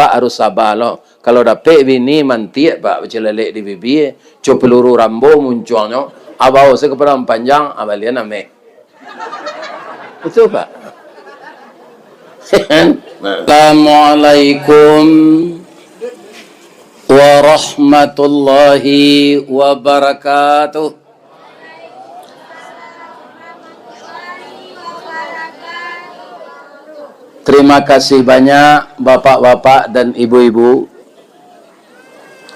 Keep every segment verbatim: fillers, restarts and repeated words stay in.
Pak harus saba lo. Kalau dapek bini mantiak, Pak, bacilelek di bibia, co peluru Rambo muncuangnyo, abau se ka padang panjang, abalian ameh. Itu, Pak. Assalamualaikum warahmatullahi wabarakatuh. Terima kasih banyak, bapak-bapak dan ibu-ibu.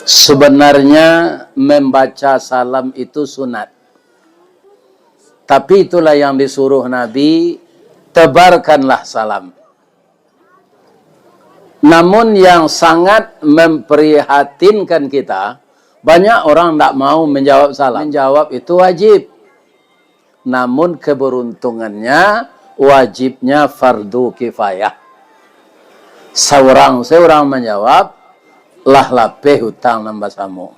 Sebenarnya, membaca salam itu sunat. Tapi itulah yang disuruh Nabi, "Tebarkanlah salam." Namun, yang sangat memprihatinkan kita, banyak orang ndak mau menjawab salam. Menjawab itu wajib. Namun, keberuntungannya, wajibnya fardu kifayah. Saurang-saurang manjawab, lah lapeh utang nan basamo.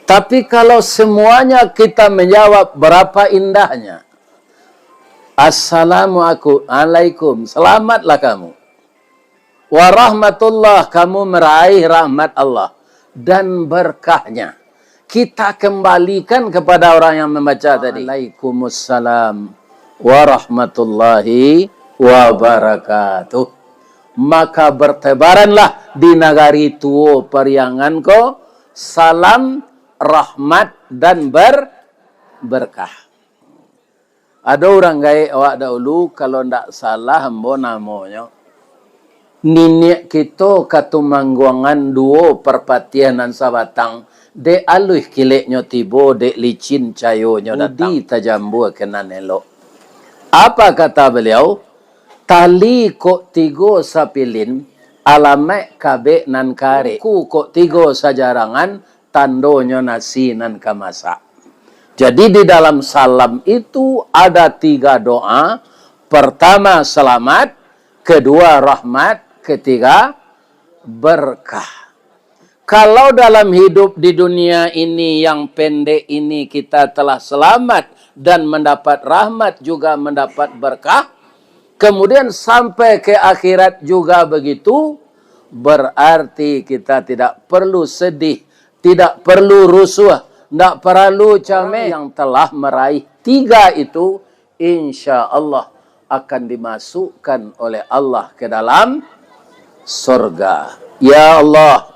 Tapi, kalau semuanya kita menjawab, berapa indahnya. "Assalamualaikum, selamatlah kamu. Warahmatullah, kamu meraih rahmat Allah dan berkahnya." Kita kembalikan kepada orang yang membaca tadi. "Alaikumussalam warahmatullahi wabarakatuh." Maka bertebaranlah di nagari tuo Pariangan ko salam, rahmat, dan ber-, berkah. Ado urang gaek awak dahulu, kalau ndak salah ambo namonyo. Niniak kito Katumangguangan duo Parpatiah nan sabatang, dek aluih kileknyo tibo, dek licin cayonyo datang. Budi tajambua ka nan elok. Apa kata beliau? "Tali kok tigo sapilin, alamaik kabek nan karek. Buku kok tigo sajarangan, tandonyo nasi nan ka masak." Jadi, di dalam salam itu ada tiga doa. Pertama, selamat. Kedua, rahmat. Ketiga, berkah. Kalau dalam hidup di dunia ini yang pendek ini kita telah selamat dan mendapat rahmat, juga mendapat berkah, kemudian sampai ke akhirat juga begitu, berarti kita tidak perlu sedih, tidak perlu rusuh, tidak perlu cameh. Yang telah meraih tiga itu, insya Allah akan dimasukkan oleh Allah ke dalam surga. Ya Allah,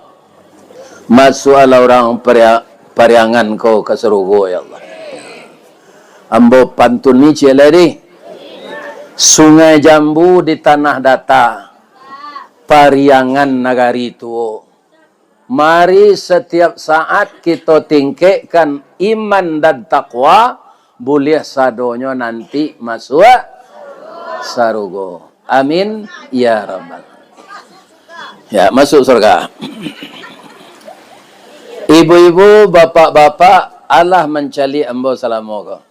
masuaklah urang Paria-, Pariangan ko ka sarugo, ya Allah. Ambo pantun ni ciek lai dih. Sungai Jambu di Tanah Data, Pariangan nagari tuo. Mari setiap saat kito tingkekkan iman dan takwa, buliah sadonyo nanti masuak sarugo. Amin, ya rabbal. Ya, masuk surga. Ibu-ibu, bapak-bapak, alah mancaliak ambo salamo ko.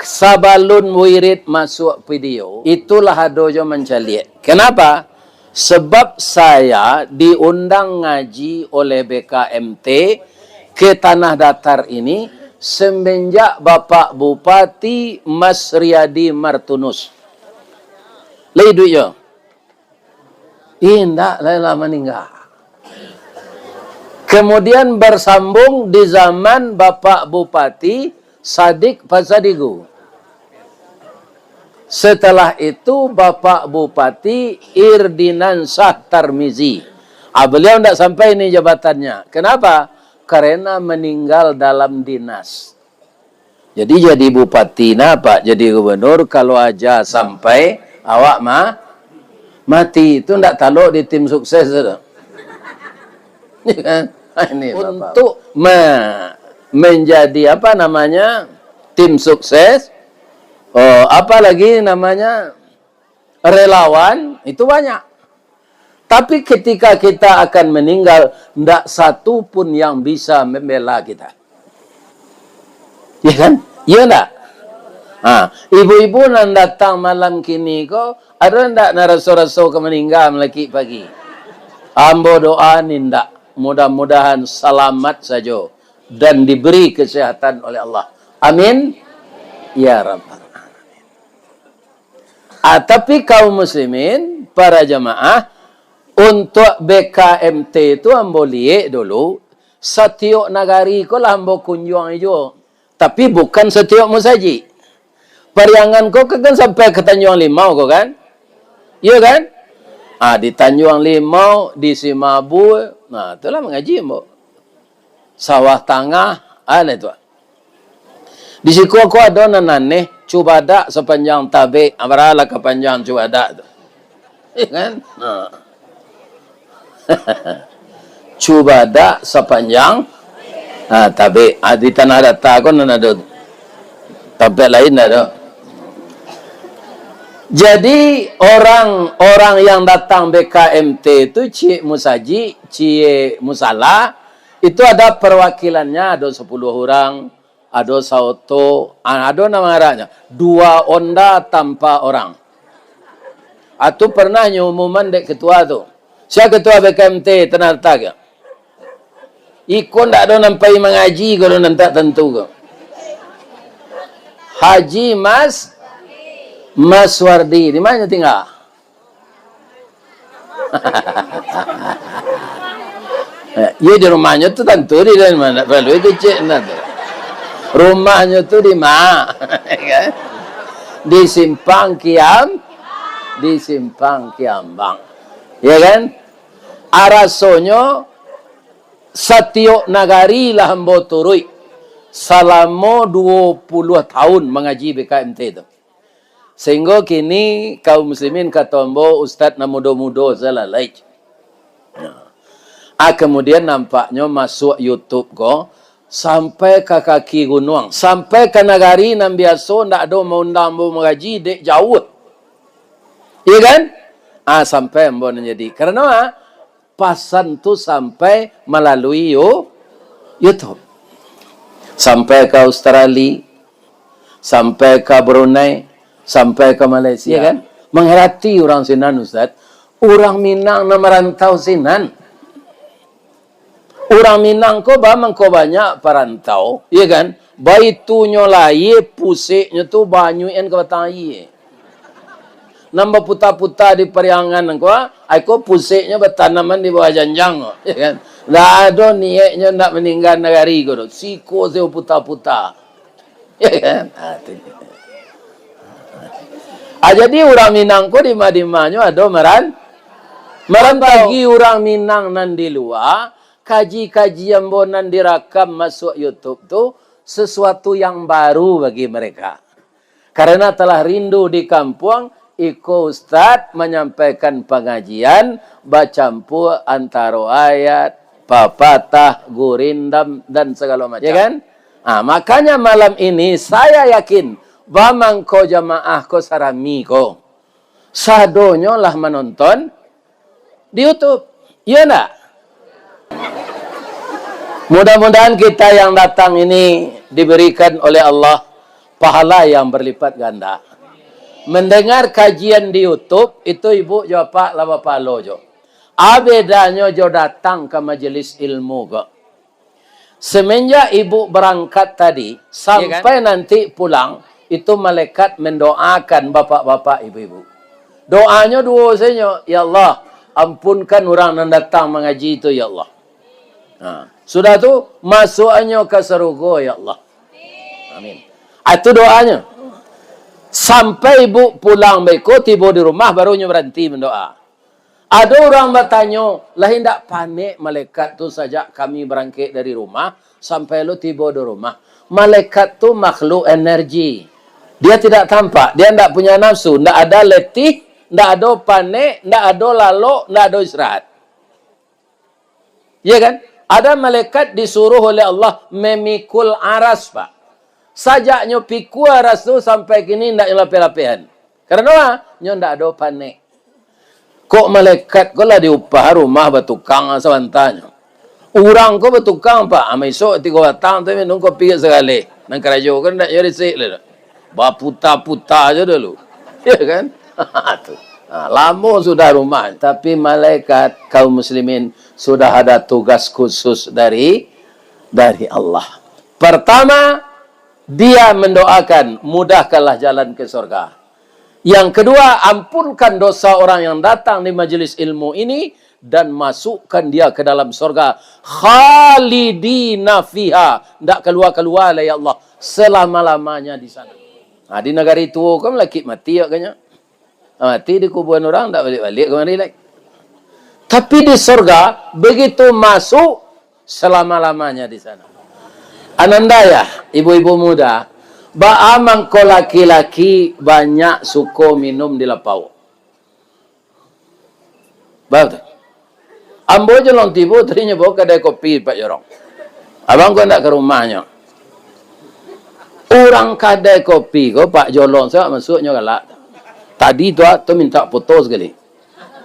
Sabalun wirid masuak video, itulah ado jo mancaliak. Kenapa? Sebab saya diundang ngaji oleh B K M T ke Tanah Datar ini semenjak Bapak Bupati Mas Riyadi Martunus. Lai iduik yo? Indak, lah, lah maningga. Kemudian bersambung di zaman Bapak Bupati Sadik Pasadigu. Setelah itu, Bapak Bupati Irdinansyah Tarmizi. Ah, beliau ndak sampai ni jabatannya. Kenapa? Karena meninggal dalam dinas. Jadi, jadi bupati nah, Pak, jadi gubernur, kalau aja sampai awak ma-, mati, itu ndak talok di tim sukses tu. Ya kan? Ini, Bapak. Untuk me-, menjadi, apa namanya, tim sukses, oh, apa lagi namanya, relawan, itu banyak. Tapi ketika kita akan meninggal, ndak satu pun yang bisa membela kita. Ya kan? Iya ndak? Ha, ibu-ibu nan datang malam kini ko, ado ndak nan raso-raso ka maningga malakik pagi? Ambo doa ni ndak. Mudah-mudahan salamat sajo dan diberi kesehatan oleh Allah. Amin. Ya Rabbal Alamin. Ah, tapi kaum muslimin, para jamaah, untuak B K M T tu ambo liek dulu, satiok nagari ko lah ambo kunjuang juo. Tapi bukan satiok musajik. Pariangan ko kan, kan sampai ka Tanjuang Limau ko kan? Iyo kan? Ah, di Tanjuang Limau, di Simabue, nah, tu lah mangaji ambo. Sawah Tangah, ah, lah tu. Di siko ko ado nan aneh, cubadak sapanjang tabek, ah, baralah ka panjang cubadak tu. Iyo kan? Ha. Cubadak sapanjang, ha, tabek. Ha, di Tanah Data ko nan ado. Tampek lain ndak ado. Jadi, orang-orang yang datang B K M T tu, ciek musajik, ciek musala, itu ada perwakilannya, ado sapuluah urang, ado saoto, ah, ado nan mangarannyo, dua onda tanpa orang. Ah, tu pernah nyo umuman dek ketua tu. Sia ketua B K M T Tanah Data ko? Iko ndak ado nan pai mangaji ko, ado nan tak tantu ko. Haji Mas, Mas Wardi, di ma nyo tingga? Eh, iyo, di rumahnyo tu tantu di, di ma, ndak paralu kecek, nah, tu. Rumahnyo tu di ma? Kan? Di Simpang Kiam, di Simpang Kiambang. Iyo kan? Arasonyo satiok nagari lah ambo turuik salamo duo puluah taun mangaji B K M T tu. Sahinggo kini kaum muslimin, kato ambo, ustaz nan mudo-mudo sajo lah lai. Nah. Ah, kamudian nampaknyo masuak YouTube ko sampai ka kaki gunuang, sampai ka nagari nan biaso ndak ado maundang ambo mangaji dek jauah. Iyo kan? Ah, sampai ambo nan jadi. Karano, ah, pasan tu sampai malalui You-, YouTube. Sampai ka Australia, sampai ka Brunei, sampai ka Malaysia, kan? Mangharati urang sinan, Ustaz. Urang Minang nan marantau sinan. Urang Minang ko ba mangko banyak parantau, iyo kan? Baitunyo lahia, puseknyo tu banyuikan ka batang aia. Nan baputa-puta di Pariangan ko, ai ko puseknyo batanaman di bawah janjang ko, iyo kan? Ndak ado niaiknyo ndak maningga nagari ko doh. Siko sajo puta-puta. Iyo kan? Ah, tu. Ah, jadi urang Minang ko dima-dimanyo ado maran-, marantau. Bagi urang Minang nan di lua, kaji-kaji ambo nan dirakam masuak YouTube tu sesuatu yang baru bagi mereka. Karena telah rindu di kampuang, iko ustaz manyampaikan pangajian bacampua antaro ayat, papatah, gurindam, dan sagalo macam. Ya kan? Ah, makanya malam ini saya yakin, ba mangko jamaah ko sarami ko. Sadonyo lah manonton di YouTube. Iyo ndak? Mudah-mudahan kita yang datang ini diberikan oleh Allah pahala yang berlipat ganda. Mendengar kajian di YouTube, itu ibu jo apak lah bapahalo jo. A bedanyo jo datang ka majelis ilmu ko. Semenjak ibu berangkat tadi, sampai nanti pulang, itu malaikat mendoakan bapak-bapak, ibu-ibu. Doanyo duo sajo, "Ya Allah, ampunkan urang nan datang mangaji tu, ya Allah." Ha. Sudah tu, masuakannyo ka sarugo, ya Allah. Amin. Ah, itu doanyo. Sampai ibu pulang baiko, tibo di rumah, baru nyo baranti mendoa. Ado urang batanyo, "Lah indak panek malaikat tu sajak kami barangkek dari rumah, sampai lo tibo di rumah?" Malaikat tu makhluk energi. Dia tidak tampak, dia ndak punya nafsu, ndak ada letih, ndak ado panek, ndak ado lalok, ndak ado istirahat. Iya kan? Ada malaikat disuruh oleh Allah memikul aras, Pak. Sajak nyo pikul aras tu sampai kini ndak nyo lapeh-lapehan. Karano a? Nyo ndak ado panek. Kok malaikat ko lah diupah rumah batukang sabantanyo. Urang ko batukang, Pak. Ama isok tigo batang tu minum kopi sagaleh. Nan karajo kan ndak nyo risik lah. Baputa-puta ajo dulu. Ya kan? Tu. Ha, lamo sudah rumah. Tapi malaikat kaum muslimin sudah ada tugas khusus dari, dari Allah. Pertama, dia mendoakan, "Mudahkanlah jalan ke surga." Yang kedua, ampunkan dosa orang yang datang di majelis ilmu ini dan masukkan dia ke dalam surga. Khalidina fiha. Ndak kalua-kalua lai, ya Allah. Selama-lamanya di sana. Ha, di nagari tuo kan, lakik mati agaknyo. Ha, mati di kuburan urang, ndak baliak-baliak kamari lai. Tapi di surga, begitu masuk, selama-lamanya di sana. Ananda ya, ibu-ibu muda, baa mangko laki-laki banyak suko minum di lapau? Baa tu? Ambo jo Long Tibo tadi nyo bao kadai kopi Pak Jolong. Abang ko ndak ka rumahnyo? Urang kadai kopi ko, Pak Jolong, sa masuaknyo galak. Tadi tu, ah, tu mintak foto sakali.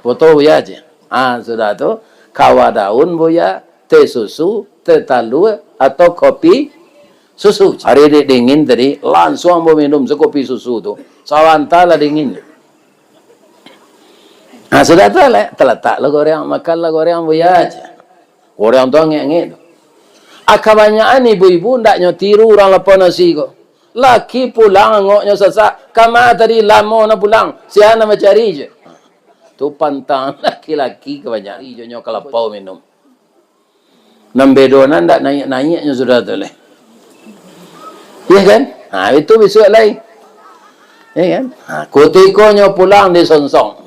Foto Buya je. Ah, sudah tu, kawa daun Buya, teh susu, teh talua, atau kopi susu. Hari dek dingin tadi, lansuang ambo minum sakopi susu tu. Sabanta lah dingin. Nah, sudah tu lah, talatak lah goreang, makan lah goreang Buya je. Goreang tu angek-angek tu. Ah, kabanyakan ibu-ibu ndak nyo tiru urang lapau nasi ko. Laki pulang angoknyo sasak, kama tadi lamo na pulang, sia nan mancari je. Tu pantang laki-laki kabanyakan ijo nyo ka lapau minum. Nan bedo nan ndak naiak-naiaknyo sudah tu lai. Iya kan? Ha, itu bisuak lai. Iya kan? Ha, kutikonyo pulang disongsong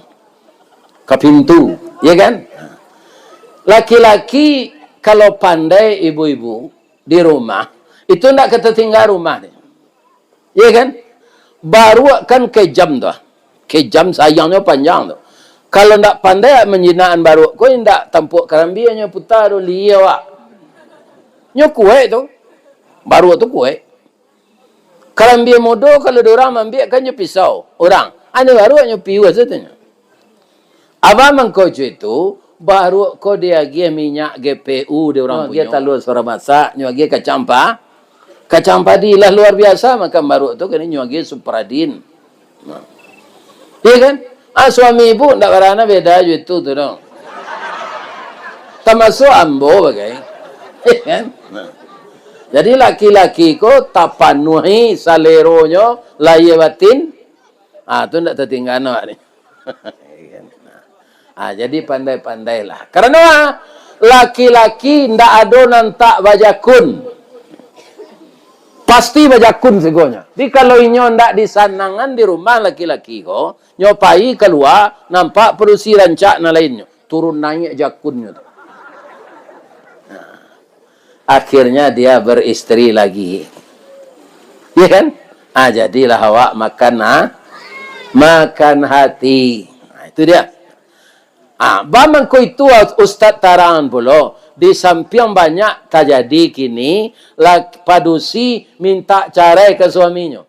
ka pintu, iya kan? Ha. Laki-laki kalau pandai ibu-ibu di rumah, itu ndak ka tatingga rumah ni. Iya kan? Baruak kan kejam tu. Kejam sayangnyo panjang tu. Kalau ndak pandai manjinakan baruak ko, indak tampuak karambianyo puta tu, liau awak. Nyo kuaik tu. Baruak tu kuaik. Karambia mudo kalau di urang maambiak kan jo pisau. Urang. Ado baruak nyo piuah sajo nyo. Abah mangko jo itu, baruak ko diagiah minyak G P U di urang punyo. Nyo agiah talua surang masak, nyo agiah kacang pa-, kacang padi lah luar biasa makan baruak tu, kini nyo agiah Supradin. Nah. Iya kan? Ah, suami ibu ndak barana beda jo itu tu dong. Tamasuak ambo bagai. Iya kan? Nah. Jadi laki-laki ko tapanuahi saleronyo lahia batin. Ah, tu ndak tatingga awak ni. Ah, jadi pandai-pandailah. Karano, ah, laki-laki ndak ado nan tak bajakun. Pasti bajakun sagonyo. Jadi, kalau inyo ndak disanangan di rumah laki-laki ko, nyo pai kalua, nampak padusi rancak nan lainnyo. Turun naiak jakunnyo tu. Akhirnya dia beristri lagi. Iya kan? Ah, jadilah awak makan, ah, makan hati. Nah, itu dia. Ah, bamangko itu, Ustaz tarangan pulo, di sampiang banyak tajadi kini, lak-, padusi minta carai ka suaminyo.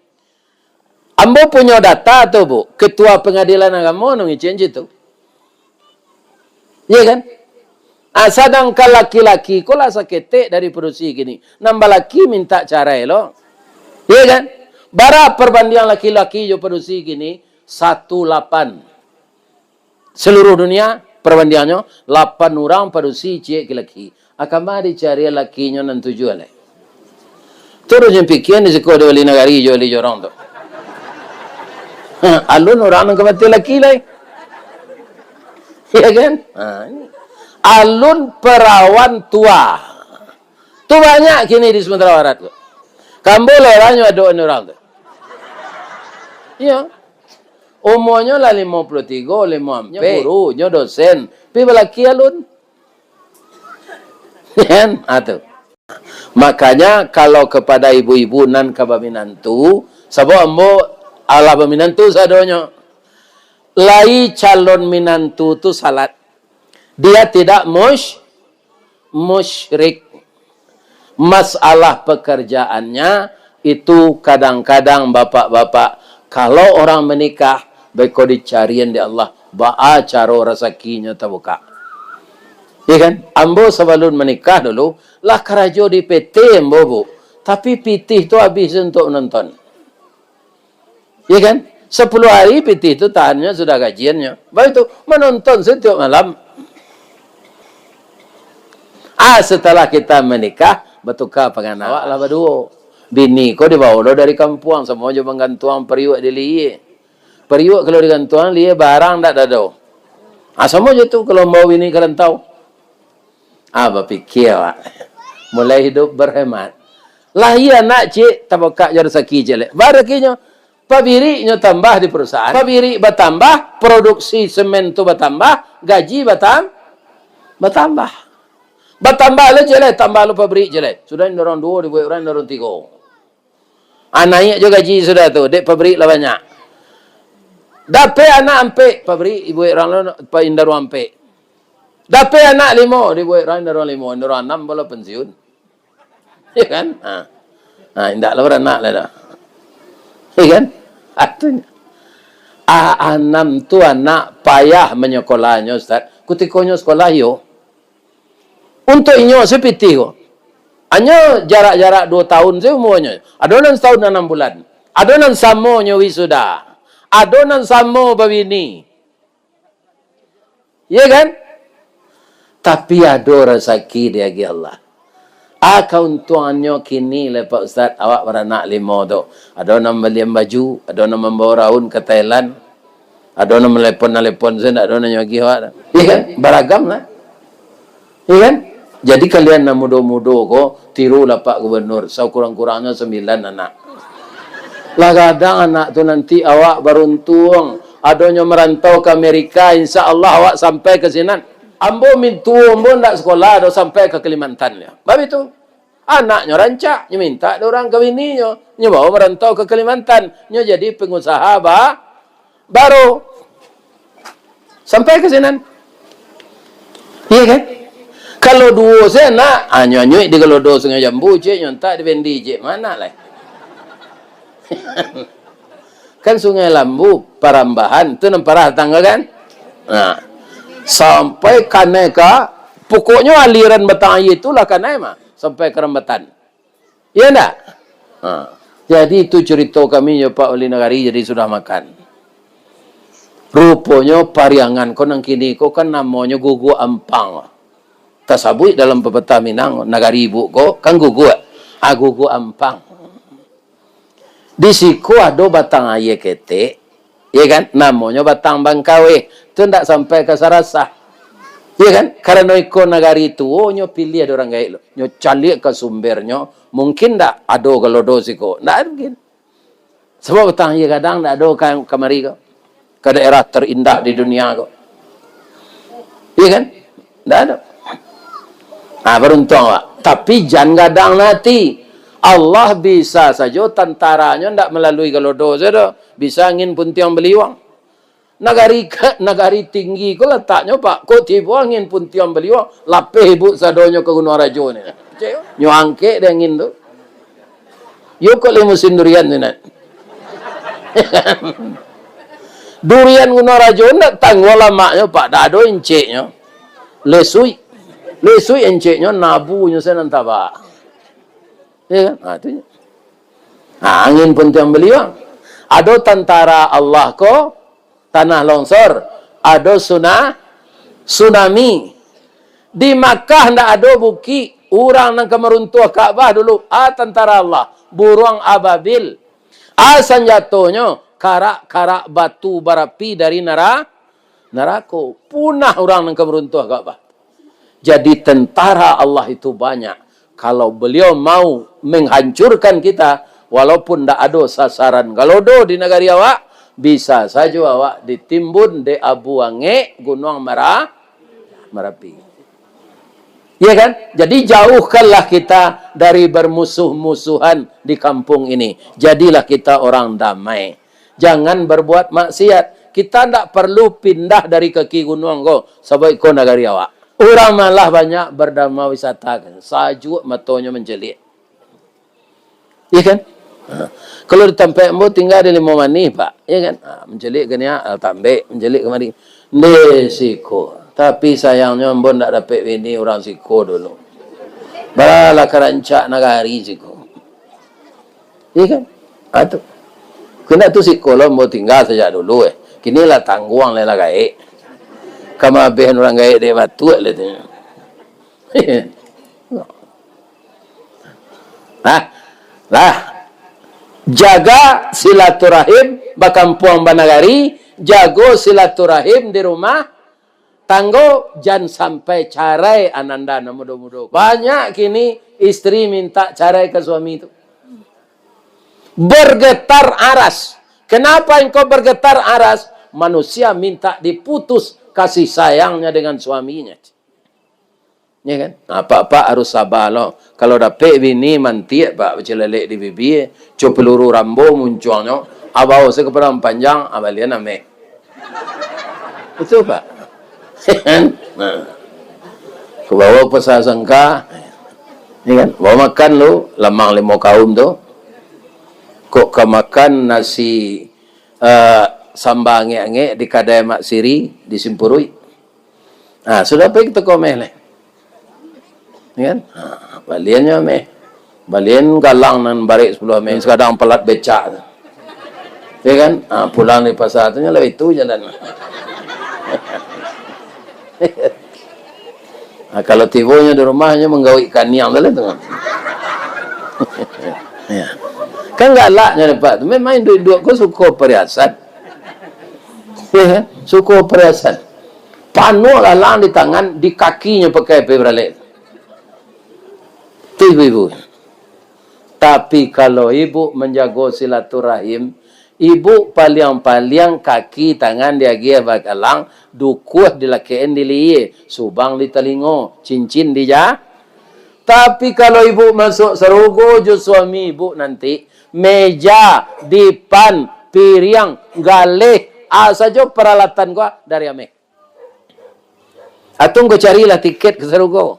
Ambo punyo data tu, Bu, Ketua Pengadilan Agamo nan ngicek situ. Iya kan? Ah, sadangkan laki-laki ko lah saketek dari padusi kini. Nan balaki minta carai lo. Iya kan? Bara parbandiang laki-laki jo padusi kini? Satu lapan. Seluruh dunia, parbandiangnyo, lapan urang padusi ciek laki-laki. Akama dicari lakinyo nan tujuah lai. Turun jo pikian di siko di wali nagari jo wali jorong tu. Ha, alun urang nan ka mati laki lai. Iya kan? Ha, ini. Alun perawan tua. Tu banyak kini di Sumatera Barat tu. Kambo lah orangnyo ado ni urang tu. Iya. Umurnyo lah limo puluah tigo, limo ampek. Nyo guru, nyo dosen. Pi balaki alun. Kan? Ha, tu. Makanya, kalau kepada ibu-ibu nan ka baminantu, sabab ambo alah baminantu sadonyo. Lai calon minantu tu salat. Dia tidak mus-, musyrik. Masalah pekerjaannya itu kadang-kadang bapak-bapak, kalau orang menikah, beko dicarian di Allah, baa caro rasakinyo tabuka. Iya kan? Ambo sabalun manikah dulu, lah karajo di P T ambo, Bu. Tapi pitih tu abih untuak manonton. Ya kan? Sapuluah hari pitih tu tahannyo sudah gajiannyo. Baru tu, manonton satiok malam. Ah, setelah kita menikah, batuka panganan. Awak lah baduo. Bini ko dibawo lo dari kampuang, samo jo manggantuang pariuak di lihia. Riuak kalau digantuang, lia barang ndak dado. Ah, samo jo tu kalau mambawa bini ka rantau. Ah, bapikia awak. Mulai hidup berhemat. Lahia anak ciek, tabukak jo rasaki ciek lai. Ba rasakinyo, pabiriknyo tambah di perusahaan. Pabirik batambah, produksi semen tu batambah, gaji batam-, batambah. Batambah lo ciek lai, tambah lo pabirik ciek lai. Sudah indak urang duo, dibuek urang indak urang tigo. Ah, naiak jo gaji sudah tu, dek pabirik lah banyak. Dapek anak ampek, pabirik dibuek urang lo, pa-, indak urang ampek. Dapek anak limo, dibuek urang indak urang limo, indak urang anam, bala pensiun. Ya kan? Ha. Ha, indak lah baranak lah dah. Ya kan? Artinyo, ah, anam tu anak payah manyakolahnyo, Ustaz. Kutikonyo sakolah, iyo. Untuak inyo se pitih ko. Hanyo jarak-jarak duo taun se umuanyo. Ado nan satahun anam bulan. Ado nan samonyo wisuda. Ado nan samo babini. Iya kan? Tapi ado rasaki diagiah Allah. Ah, kauntuangannyo kini lai, Pak Ustaz, awak baranak limo tu. Ado nan mambalian baju, ado nan mambawa raun ka Thailand, ado nan manelepon-nelepon sajo, ndak ado nan nyo agiah awak tu. Iya kan? Baragam lah. Iya kan? Jadi kalian nan mudo-mudo ko, tirulah Pak Gubernur, sakurang-kurangnyo sambilan anak. Lah gadang anak tu, nanti awak baruntuang. Adonyo marantau ka Amerika, insya Allah awak sampai ka sinan. Ambo mintuo ambo ndak sakolah doh sampai ka Kalimantan nyo. Baitu. Anaknyo rancak, nyo mintak dek urang ka bininyo. Nyo bawa marantau ka Kalimantan. Nyo jadi pangusaha ba-, baru. Sampai ka sinan. Iya kan? Kalau duo se anak, ah, nyo anyuik di Galodo Sungai Jambu, ciek, nyo antak di Bendi, ciek, ma lai? Kan Sungai Lambu, Parambahan, tu nan parah datang kan? Nah, sampai kanai ka, pokoknyo aliran batang aia tu lah kanai mah, sampai ka Rambatan. Iya ndak? Ha. Jadi, itu curito kami jo Pak Wali Nagari, jadi sudah makan. Ruponyo Pariangan ko nan kini ko kan namonyo Guguak Ampang. Tasabuik dalam papatah Minang, nagari ibuk ko kan Guguak. Ah, Guguak Ampang. Di siko ado batang aia ketek, iya kan? Namonyo Batang Bangkaweh. Tu ndak sampai ka Sarasah. Iya kan? Karano iko nagari tuo, nyo piliah dek urang gaek lo. Nyo caliak ka sumbernyo, mungkin ndak ado Galodo siko. Ndak mungkin. Sabab batang aia gadang ndak ado ka, kamari ko. Ka daerah terindah di dunia ko. Iya kan? Ndak ado. Ah, baruntuang awak. Tapi jan gadang ati. Allah bisa sajo tantaranyo ndak malalui Galodo sajo doh. Bisa angin puntiang baliuang. Nagari ka-, nagari tinggi ko lataknyo, Pak. Kok tibo angin puntiang baliuang, lapeh ibuk sadonyo ka Gunuang Rajo ni. Nyo angkek dek angin tu. Yo kok lai musim durian tu, Nat. Durian Gunuang Rajo ndak tangguang lamaknyo, Pak. Ndak ado inceknyo. Lesuik. Lesuik inceknyo, nabunyo sanan tabak. Ya kan? Ha, tu nyo. Ha, angin puntiang baliuang. Ado tantara Allah ko, tanah longsor, ado suna-, tsunami. Di Makkah ndak ado bukik, urang nan ka maruntuah Ka'bah dulu, ah, tantara Allah, buruang ababil. Ah, sanjatonyo, karak-karak batu barapi dari nara-, narako. Punah urang nan ka maruntuah Ka'bah. Jadi, tentara Allah itu banyak. Kalau beliau mau menghancurkan kita, walaupun ndak ado sasaran Galodo di nagari awak, bisa sajo awak ditimbun dek abu angek Gunuang Mara-, Marapi. Iya kan? Jadi, jauhkanlah kita dari bermusuh-musuhan di kampung ini. Jadilah kita orang damai. Jangan berbuat maksiat. Kita ndak perlu pindah dari kaki gunuang ko, sabab iko nagari awak. Urang malah banyak berdharma wisata, kan? Sajuak matonyo mancaliak. Iya kan? Ha. Kalau di tampek ambo tingga di Limau Manih, Pak. Iya kan? Ha, mancaliak ka nia, ah, tambek, mancaliak kamari. Ndeh siko. Tapi sayangnyo ambo ndak dapek bini urang siko dulu. Baralah ka rancak nagari siko. Iya kan? Ha, tu. Kena tu siko lo ambo tingga sajak dulu, eh. Kini lah tangguang, lah, lah gaek. Ka maabeh urang gaek dek batuak lah tu. Hah? Lah. Jaga silaturahim bakampuang banagari, jago silaturahim di rumah tanggo, jan sampai carai ananda nan mudo-mudo. Banyak kini istri minta carai ka suami tu. Bergetar aras. Kenapa engkau bergetar aras? Manusia minta diputus kasih sayangnya dengan suaminya. Ya kan? Nah, apak-apak harus saba lo. Kalau dapek bini mantiak, Pak, bacilalek di bibia, co peluru Rambo muncuangnyo, abao se ka padang panjang, abalian ameh. Betul, Pak? Nah. Ka bawa pasasangka, ya kan? Bawa makan lu, lamang limo kaum tu. Kok ka makan nasi, eh, samba angek-angek di kadai Mak Siri di Simpuruik. Ha, sudah pai kito ka ameh lai. Ya kan? Ha, baliannyo ameh. Balian galang nan barek sapuluah ameh, sakadang palat becak tu. Ya kan? Ha, pulang dari pasa tu, nyo lewat itu jalan. Ha, kalau tibonyo di rumah, nyo manggawik kaniang tu lah tu. Ya. Kan galaknyo dapat tu. Memang induak-induak ko suko pariasan. Ya kan? Suko pariasan. Panuah galang di tangan, di kakinyo pakai pai baralek. Tu ibu-ibu. Tapi kalau ibu manjago silaturahim, ibu paliang-paliang kaki tangan diagiah bagalang, dukuah dilakekan di lihia, subang di talingo, cincin di ja-, Tapi kalau ibu masuk sarugo jo suami ibu nanti, meja, dipan, piriang, galeh, a sajo paralatan ko dari ameh. Atau engkau carilah tiket ka sarugo.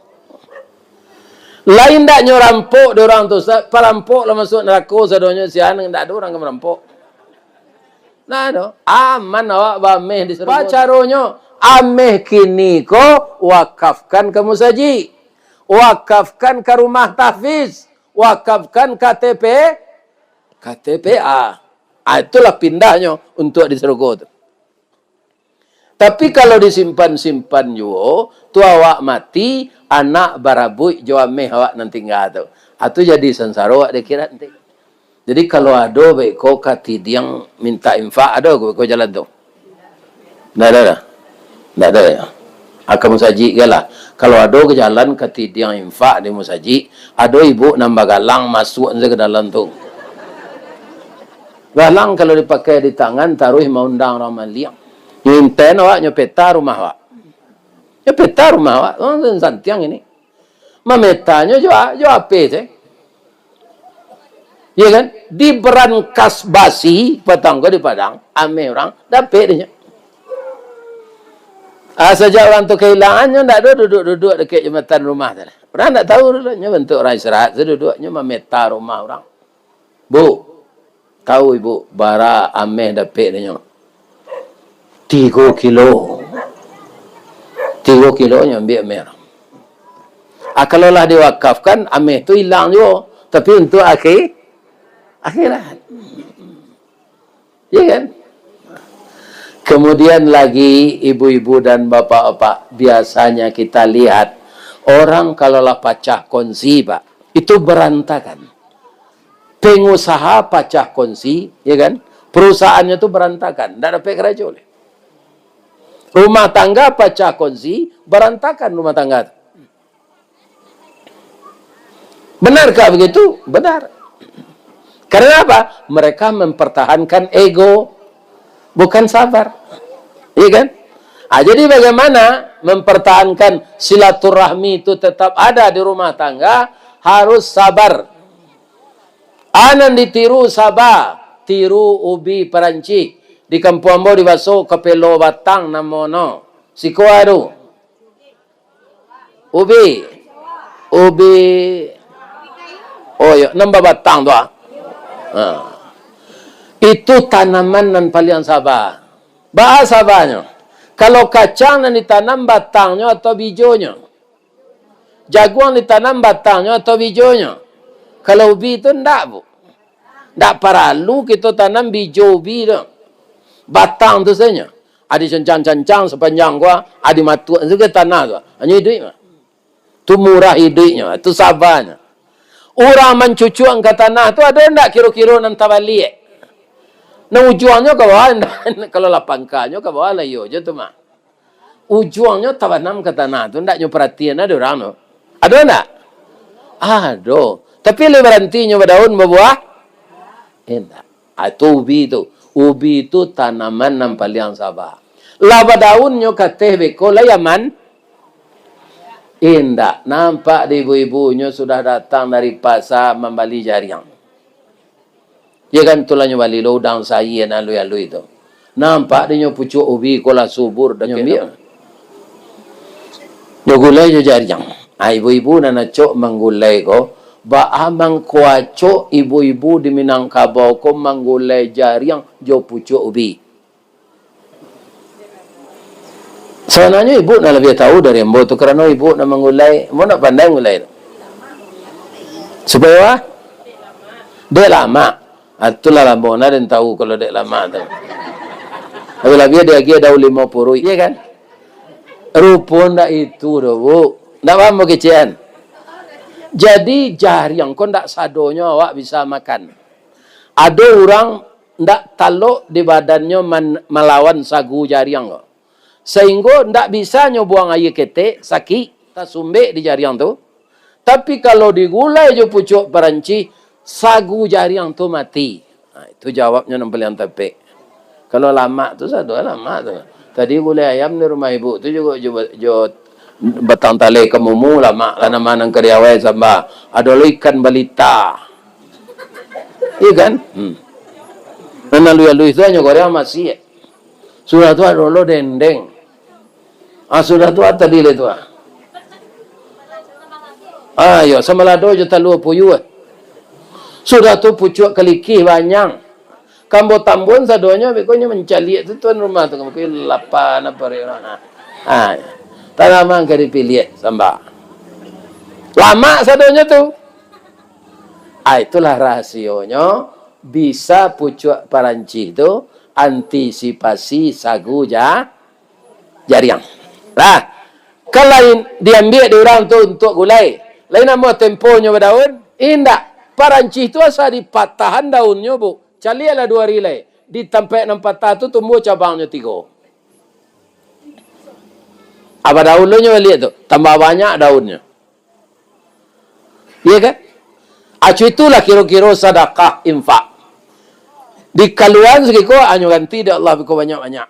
Lain ndak nyo rampok di urang tu, Ustaz? Parampok lah masuk narako sadonyo sian, ndak ado urang ka marampok. Ndak ado. Aman awak baameh di sarugo. Apo caronyo? Ameh kini ko wakafkan ka musajik. Wakafkan ka rumah tahfiz, wakafkan ka T P, ka T P A. Ah, itulah pindahnyo untuak di sarugo tu. Tapi kalau disimpan-simpan juo, tu awak mati, anak barabuik jo ameh awak nan tingga tu. Ah, tu jadi sansaro awak di akhirat nanti. Jadi, kalau ado beko ka tidiang minta infak, ado ko beko jalan tu? Ndak ado doh. Ndak ado doh. Ka musajik ko lah. Kalau ado ka jalan ka tidiang infak di musajik, ado ibu nan bagalang masuak se ka dalam tu. Galang kalau dipakai di tangan, taruih maundang urang maliang. Nginten awak, nyo peta rumah awak. Nyo peta rumah awak. Oh, santiang ini. Mametanyo jo, jo H P tu. Ya kan? Di Brankas Basi, patang ko di Padang, ameh urang, dapek dek nyo. Ah, sajak urang tu kailangannyo, ndak ado duduak-duduak dakek jambatan rumah tu lah. Urang ndak tahu tu lah, nyo bantuak urang istirahat, saduduaknyo mameta rumah urang. Bu, tahu ibu, bara ameh dapek dek nyo? Tigo kilo. Tigo kilo nyo ambiak ameh. Ah, kalau lah diwakafkan, ameh tu ilang juo, tapi untuak akhi-, akhirat. Ya kan? Kemudian lagi, ibu-ibu dan bapak-bapak, biasanya kita lihat, orang kalau lah pacah kongsi, Pak, itu berantakan. Pengusaha pacah kongsi, ya kan? Perusahaannyo tu berantakan, ndak dapek karajo lai. Rumah tangga pacah kongsi, berantakan rumah tangga tu. Benarkah begitu? Benar. Karena apa? Mereka mempertahankan ego, bukan sabar. Iya kan? Ah, jadi bagaimana mempertahankan silaturahmi itu tetap ada di rumah tangga? Harus sabar. A nan ditiru saba, tiru ubi Parancis. Di kampuang ambo dibaso kapelo batang namono. Siko ado. Ubi. Ubi. Oh, yo, nan babatang tu, ah. Ha. Itu tanaman nan paliang saba. Baa sabanyo? Kalau kacang nan ditanam batangnyo atau bijonyo? Jaguang ditanam batangnyo atau bijonyo? Kalau ubi tu ndak, Bu. Ndak paralu kito tanam bijo ubi tu. Batang tu sajo. Adi cancang-cancang sapanjang gua, adi matuak tu ka tanah tu. Hanyo iduik mah. Tu murah iduiknyo, tu sabanyo. Urang mancucuang ka tanah tu ado ndak kiro-kiro nan tabaliak? Nan ujuangnyo ka bawah, ndak? Kalau lah pangkanyo ka bawah lah iyo je tu mah. Ujuangnyo tabanam ka tanah tu, ndak nyo paratian ado urang tu. Ado ndak? Ado. Tapi lai baranti nyo badaun, babuah? Indak. Ah, tu ubi tu. Ubi tu tanaman nan paliang saba. Lah badaun nyo kateh beko, lai aman? Indak. Nampak di ibu-ibu nyo sudah datang dari pasa mambali jariang. Iyo kan, tu lah nyo bali lo udang sayie nan alui-alui tu. Nampak di nyo pucuak ubi ko lah subur, dah nyo ambiak. Nyo gulai jo jariang. Ah, ibu-ibu nan acok manggulai ko, baa mangko acok ibu-ibu di Minangkabau ko manggulai jariang jo pucuak ubi? Sabananyo ibu nan labiah tahu dari ambo tu, karano ibu nan manggulai, ambo ndak pandai manggulai tu. Supayo ah? Dek lamak. Ah, tu lah lamo nah den tahu kalau dek lamak tu. Labiah-labiah diagiah daun limo puruik, iyo kan? Rupo ndak itu doh, Bu. Ndak paham kecek an? Jadi, jariang ko ndak sadonyo awak bisa makan. Ado urang ndak talok di badannyo man-, malawan sagu jariang ko. Sainggo ndak bisa nyo buang aia ketek, sakik, tasumbek di jariang tu. Tapi, kalau digulai jo pucuak parancih, sagu jariang tu mati. Ha, itu jawabnyo nan paliang tepek. Kalau lamak tu, sado lamak tu. Tadi gulai ayam di rumah ibu tu jugo jo, jo batang taleh kamumu, lamak lah, nama nan ka diawai samba. Ado lo ikan balita. Iyo kan? Hmm. Nan alui-alui tu hanyo goreng amak siek. Sudah tu ado lo dendeng. Ah, sudah tu, ah, tadi lai tu, ah. Ah, iyo, samalado jo talua puyuah. Sudah tu pucuak kalikih banyak. Kambo tambuan sadonyo, beko nyo mancaliak tu tuan rumah tu, mungkin lapan apa hari. Ah, tanaman ka dipiliah samba. Lamak sadonyo tu. Ah, itulah rahasionyo bisa pucuak parancih tu antisipasi sagu ja-, jariang. Lah, kan lain diambiak di urang tu untuak gulai. Lain amuah temponyo badaun? Indak. Parancih tu asa dipatahan daunnyo, Bu. Caliaklah duo ari lai. Di tampek nan patah tu tumbuah cabangnyo tigo. Apa daun lo nyo baliak tu? Tambah banyak daunnyo. Iya kan? Acu itulah kiro-kiro sadakah infak. Di kaluan sagiko, anyo ganti dek Allah biko banyak-banyak.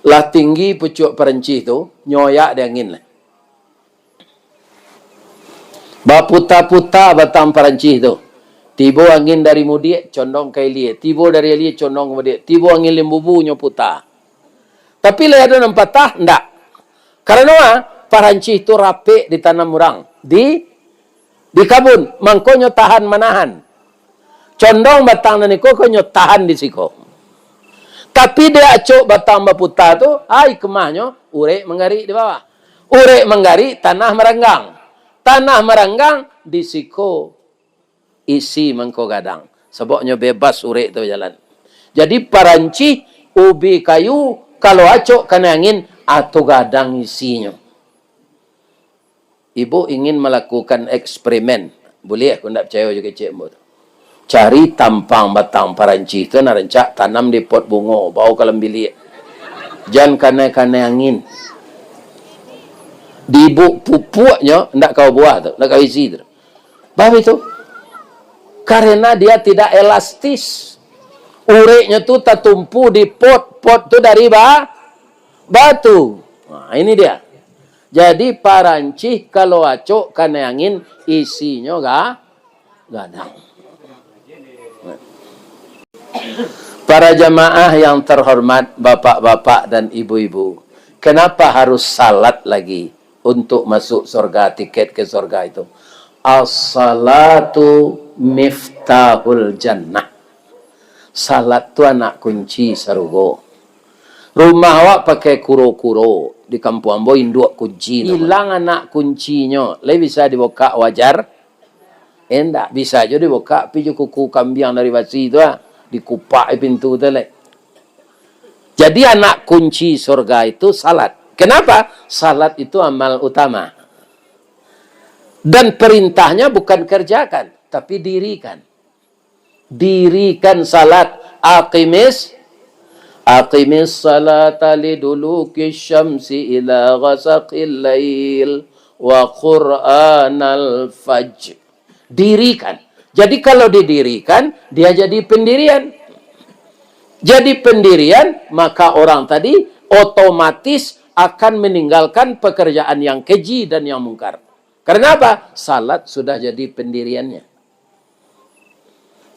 Lah tinggi pucuak parancih tu, nyoyak di angin lah. Baputa-puta batang parancih tu. Tibo angin dari mudiak, condong ka ilia. Tibo dari ilia, condong ka mudiak. Tibo angin limbubu, nyo puta. Tapi lai ado nan patah? Ndak. Karano, ah, parancih tu rapek ditanam urang. Di, di kabun. Mangkonyo tahan manahan. Condong batang nan iko ko nyo tahan di siko. Tapi dek acok batang baputa tu, ai kemahnyo, urek manggarik di bawah. Urek manggarik, tanah maranggang. Tanah maranggang, di siko isi mangko gadang. Sababnyo bebas urek tu bajalan. Jadi parancih, ubi kayu, kalau acok kanai angin, ah, tu gadang isinyo. Ibu ingin malakukan eksperimen. Buliah, kok ndak picayo jo kecek ambo tu. Cari tampang batang parancih tu, nan rancak tanam di pot bungo, bao ka dalam biliak. Jan kanai-kanai angin. Di ibu pupuaknyo, ndak kawa buah tu, ndak kawa isi tu. Paham itu? Karena dia tidak elastis. Ureknyo tu tatumpu di pot, pot tu dari ba-, batu. Nah, ini dia. Jadi, parancih kalau acok kanai angin, isinyo ga-, gadang. Para jamaah yang terhormat, bapak-bapak dan ibu-ibu, kenapa harus salat lagi untuk masuk surga, tiket ke surga itu? As-salatu miftahul jannah. Salat tu anak kunci sarugo. Rumah awak pakai kuro-kuro, di kampuang ambo induak kunci namonyo. Ilang anak kuncinyo, lai bisa dibukak wajar? Indak, bisa jo dibukak, pi jo kuku kambiang dari basi tu ah, dikupak pintu tu lai. Jadi anak kunci surga itu salat. Kenapa? Salat itu amal utama. Dan perintahnya bukan kerjakan, tapi dirikan. Dirikan salat. Aqimis, aqimis salata liduluki syamsi ila ghasaqil lail wa qur'anal fajr. Dirikan. Jadi kalau didirikan, dia jadi pendirian. Jadi pendirian, maka orang tadi otomatis akan meninggalkan pekerjaan yang keji dan yang mungkar. Karena apa? Salat sudah jadi pendiriannya.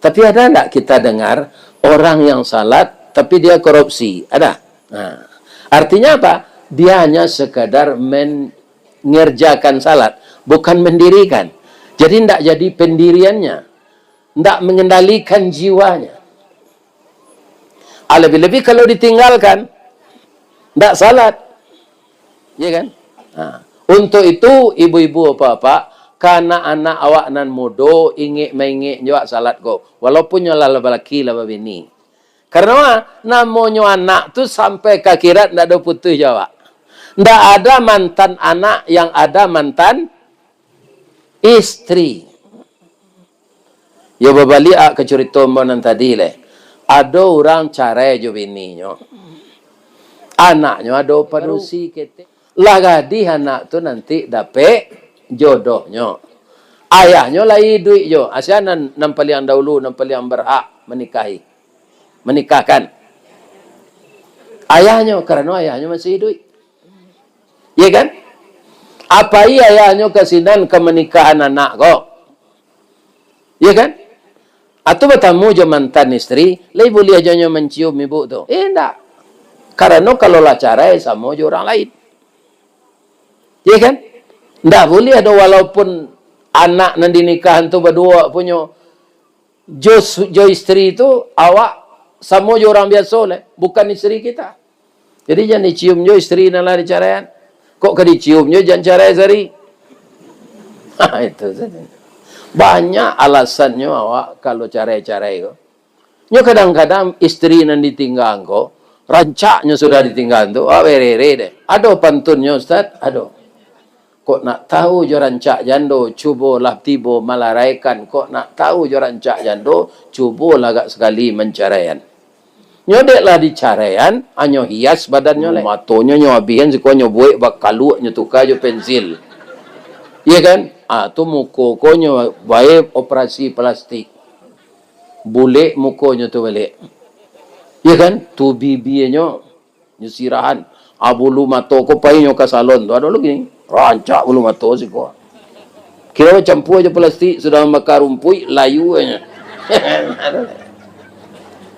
Tapi ada ndak kita dengar orang yang salat, tapi dia korupsi? Ada. Nah, artinya apa? Dia hanya sekadar mengerjakan salat, bukan mendirikan. Jadi ndak jadi pendiriannya, ndak mengendalikan jiwanya. Ah, lebih-lebih kalau ditinggalkan, ndak salat. Ya kan? Ha. Untuk itu, ibu-ibu, bapak-bapak, ka anak-anak awak nan mudo, ingek maingek jo awak salat ko, walaupun nyo lah balaki, lah babini. Karano namonyo anak tu sampai ka akhirat ndak ado putuih jo awak. Ndak ada mantan anak yang ada mantan istri. Yo, babaliak ka curito ambo nan tadi leh. Ado urang carai jo bininyo. Anaknyo ado padusi ketek. Lah gadih anak tu nanti dapek jodohnyo. Ayahnyo lai iduik jo. Asia nan, nan paliang dahulu, nan paliang berhak manikahi, manikahkan. Ayahnyo, karano ayahnyo masih iduik. Iya kan? Apai ayahnyo ka sinan ka manikahan anak ko? Iya kan? Atau batamu jo mantan istri, lai buliah jo nyo mancium ibu tu? Eh, ndak. Karano kalau lah carai, samo jo urang lain. Iya kan? Ndak buliah do, walaupun anak nan dinikahan tu baduo punyo, jo su-, jo istri tu, awak samo jo urang biaso lah, bukan istri kita. Jadi, jan dicium jo istri nan lah dicaraian. Kok ka dicium jo, jan carai sari. Ha, itu saja. Banyak alasannyo awak kalau carai-carai ko. Nyo kadang-kadang istri nan ditinggaan ko, rancaknyo sudah ditinggaan tu, awak berere deh. Ado pantunnyo, Ustaz? Ado. Kok nak tahu jo rancak jando, cubolah tibo malaraikan. Kok nak tahu jo rancak jando, cubolah agak sakali mancaraian. Nyo dek lah dicaraian, hanyo hias badannyo lai. Matonyo nyo abihan, siko nyo buek bakaluak, nyo tuka jo pensil. Iya kan? Ah, tu muko ko nyo bae operasi plastik. Bulek mukonyo tu baliak. Iya kan? Tu bibinyo, nyo sirahan. Ah, bulu mato ko pai nyo ka salon tu. Ado lagi ni. Rancak bulu mato siko. Kiro campua jo plastik, sudah mambaka rumpuik, layu nyo.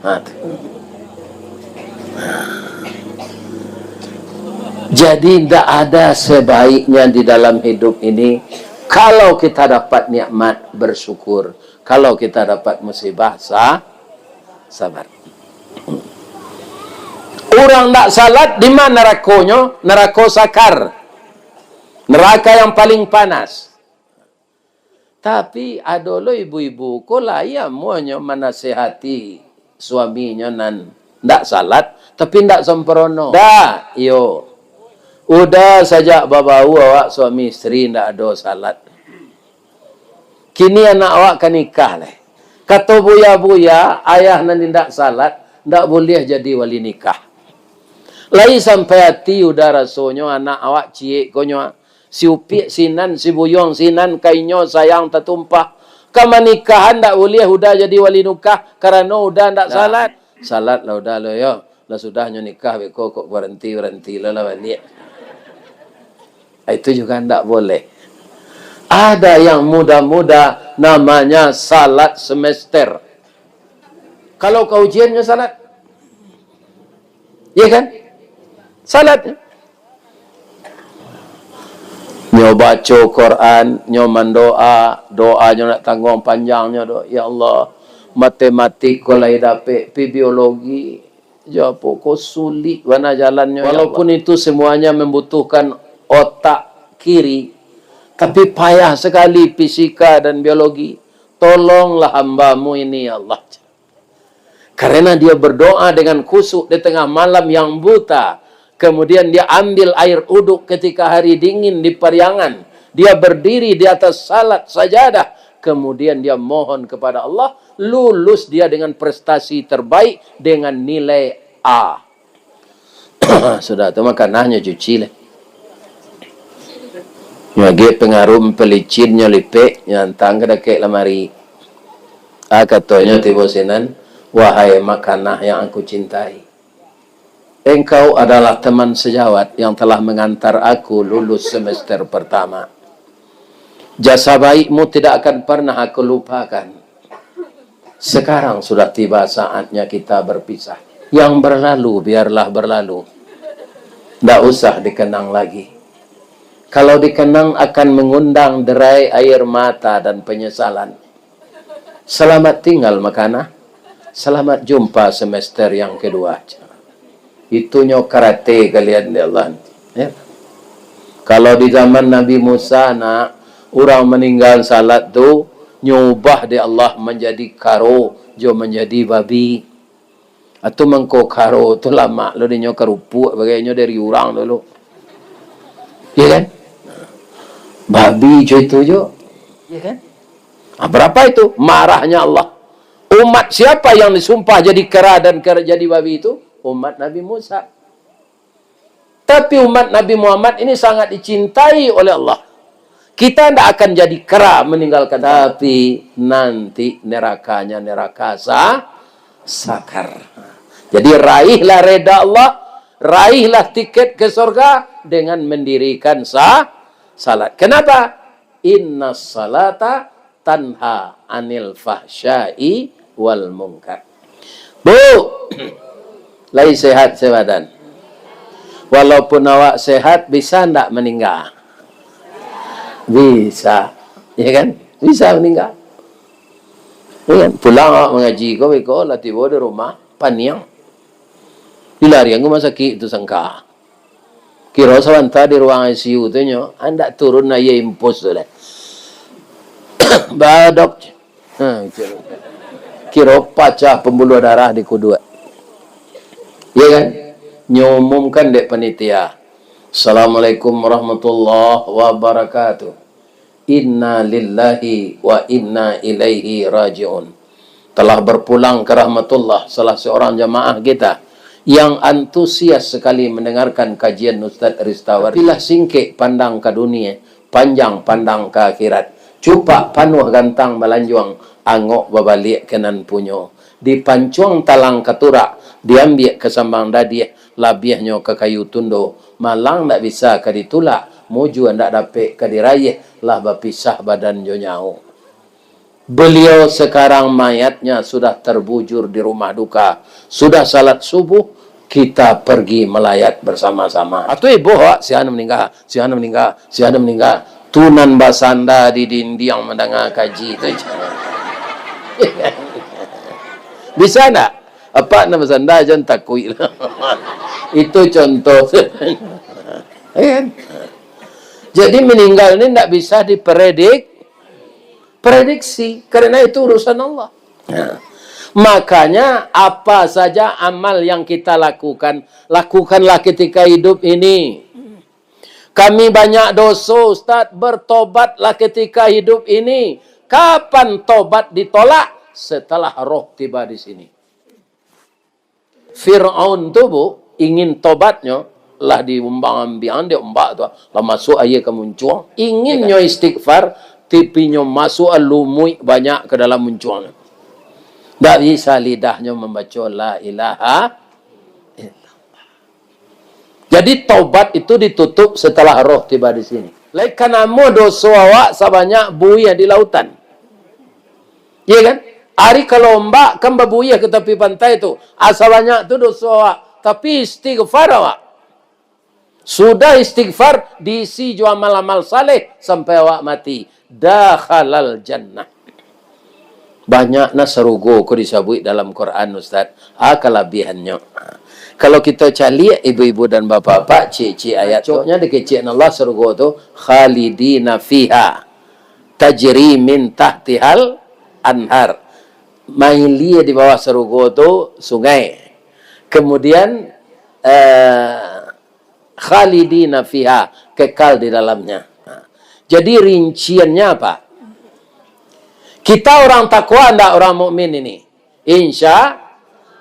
Ha, tu. Jadi, ndak ada sebaiknya di dalam hidup ini, kalau kita dapat nikmat, bersyukur. Kalau kita dapat musibah, sa-, sabar. Urang ndak salat, di ma narakonyo? Narako sakar. Neraka yang paling panas. Tapi, ado lo ibu-ibu ko lai amuahnyo manasehati suaminyo nan ndak salat, tapi ndak sempurno. Dah, iyo. Udah sajak babaua awak suami istri ndak ado salat. Kini anak awak ka nikah lai. Kato buya-buya, ayah nan indak salat, ndak buliah jadi wali nikah. Lai sampai ati udah rasonyo anak awak ciek ko nyo, si upiak sinan, si buyuang sinan, ka inyo sayang tatumpah. Ka manikahan ndak buliah udah jadi wali nikah, karano udah ndak salat. Salat lah udah lo yo. Lah sudah nyo nikah beko kok baranti-baranti lo lah baliak. Itu juga ndak boleh. Ada yang muda-muda namanya salat semester. Kalau ka ujian nyo salat. Iya kan? Salat. Nyo baco Quran, nyo mandoa, doanyo ndak tangguang panjangnyo doh. Ya Allah, matematik ko lai dapek, pi biologi, jo apo ko sulik bana jalannyo, ya Allah. Walaupun itu semuanya membutuhkan otak kiri, tapi payah sekali fisika dan biologi. Tolonglah hamba-Mu ini, ya Allah. Karena dia berdoa dengan khusyuk di tengah malam yang buta. Kemudian dia ambil air uduk ketika hari dingin di Pariangan. Dia berdiri di atas salat sajadah, kemudian dia mohon kepada Allah, lulus dia dengan prestasi terbaik dengan nilai A. Sudah tu makananyo cuci lah. Nyo agak pengaruh pelicin nyo lipek, nyo antang ka dakek lamari. Ah, katonyo tibo sinan, "Wahai makanah yang aku cintai, engkau adalah teman sejawat yang telah mengantar aku lulus semester pertama. Jasa baikmu tidak akan pernah aku lupakan. Sekarang sudah tiba saatnya kita berpisah. Yang berlalu biarlah berlalu. Ndak usah dikenang lagi. Kalau dikenang akan mengundang derai air mata dan penyesalan. Selamat tinggal, makanah. Selamat jumpa semester yang kedua." Itunyo karate kalian di Allah. Ya. Kalau di zaman Nabi Musa, nak, urang maningga salat tu, nyo ubah di Allah manjadi karo, jo manjadi babi. Atu mangko karo tu lamak lo dinyo karupuak bagainyo dari urang dulu. Ya kan? Babi jo itu jo. Ya kan? Ah, berapa itu marahnya Allah? Umat siapa yang disumpah jadi kera dan kera jadi babi itu? Umat Nabi Musa. Tapi umat Nabi Muhammad ini sangat dicintai oleh Allah. Kita ndak akan jadi kera meninggalkan, tapi nanti nerakanya neraka sa-, sakar. Jadi raihlah reda Allah, raihlah tiket ke surga dengan mendirikan sa-, salat. Kenapa? Inna salata tanha anil fahsyai wal mungkar. Bu, lai sehat sebadan? Walaupun awak sehat, bisa ndak maningga? Bisa. Ya kan? Bisa maningga. Ya kan? Pulang awak mangaji ko, beko lah tibo di rumah, paniang. Dilarian rumah sakik tu sangka. Kiro sabanta di ruang I C U tu nyo, andak turun aia impus tu lai. Badok. Ha, kiro pacah pembuluh darah di kuduak. Ya kan? Nyo umumkan dek panitia. "Assalamualaikum warahmatullahi wabarakatuh. Inna lillahi wa inna ilaihi raji'un." Telah berpulang ke rahmatullah salah seorang jamaah kita yang antusias sekali mendengarkan kajian Ustaz Ristawardi. Tapilah singkek pandang ka dunia, panjang pandang ka akhirat. Cupak panuah gantang balanjuang, angok babaliak ka nan punyo. Dipancuang talang ka turak, diambiak ka sambang dadiah, labiahnyo ka kayu tundo. Malang ndak bisa ka ditulak, mujua ndak dapek ka dirayeh, lah bapisah badan jo nyawo. Beliau sekarang mayatnya sudah terbujur di rumah duka. Sudah salat subuh, kita pergi melayat bersama-sama. Atau iboh awak, "Si anu meninggal, si anu meninggal, si anu meninggal." Tu nan basanda di dindiang mandanga kaji tu. Bisa ndak? Apak nan basanda jan takuik lah. Itu contoh. Ya kan? Jadi meninggal ni ndak bisa dipredik-, prediksi, karena itu urusan Allah. Nah, makanya apa saja amal yang kita lakukan, lakukanlah ketika hidup ini. "Kami banyak doso, Ustaz, bertobatlah ketika hidup ini." Kapan tobat ditolak? Setelah roh tiba di sini. Firaun tu, Bu, ingin tobatnyo, lah diumbang-ambiangan dek ombak tu, lah masuk aia ka muncuang. Ingin nyo istighfar, tapi nyo masuk lumuik banyak ka dalam muncuang. Ndak bisa lidahnyo mambaco la ilaha illallah. Jadi, taubat itu ditutup setelah roh tiba di sini. Lai ka namuah doso awak sabanyak buih di lautan. Iya kan? Ari kalau ombak kan babuih ka tapi pantai tu. Ah, sabanyak tu doso awak. Tapi istighfar awak. Sudah istighfar, diisi jo amal-amal saleh sampai awak mati. Dakhalal jannah. Banyak nah sarugo ko disabuik dalam Quran, Ustaz. Ah, kalabihannyo. Kalau kito caliak, ibu-ibu dan bapak-bapak, ciek-ciek ayat tu, nyo dikecek Allah sarugo tu, khalidina fiha, tajri min tahtihal anhar. Mailia di bawah sarugo tu sungai. Kemudian, eh, khalidina fiha, kekal di dalamnya. Nah, Jadi rinciannya apa? Kita orang takwa ndak orang mukmin ini? Insya,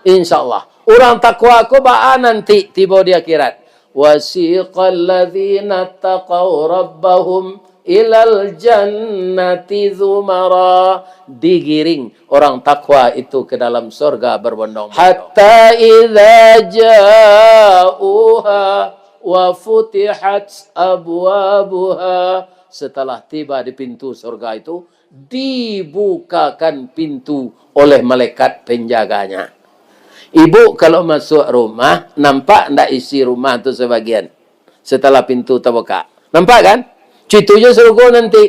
insya Allah. Orang takwa ko baa nanti tibo di akhirat? Wasiqal ladzina taqau rabbahum ilal jannati zumara. Digiring orang takwa itu ke dalam surga berbondong-bondong. Hatta idza ja'uha wa futihat abwabuha. Setelah tiba di pintu surga itu, dibukakan pintu oleh malaikat penjaganya. Ibu kalau masuk rumah, nampak ndak isi rumah tu sebagian? Setelah pintu tabuka. Nampak kan? Itu jo surga nanti.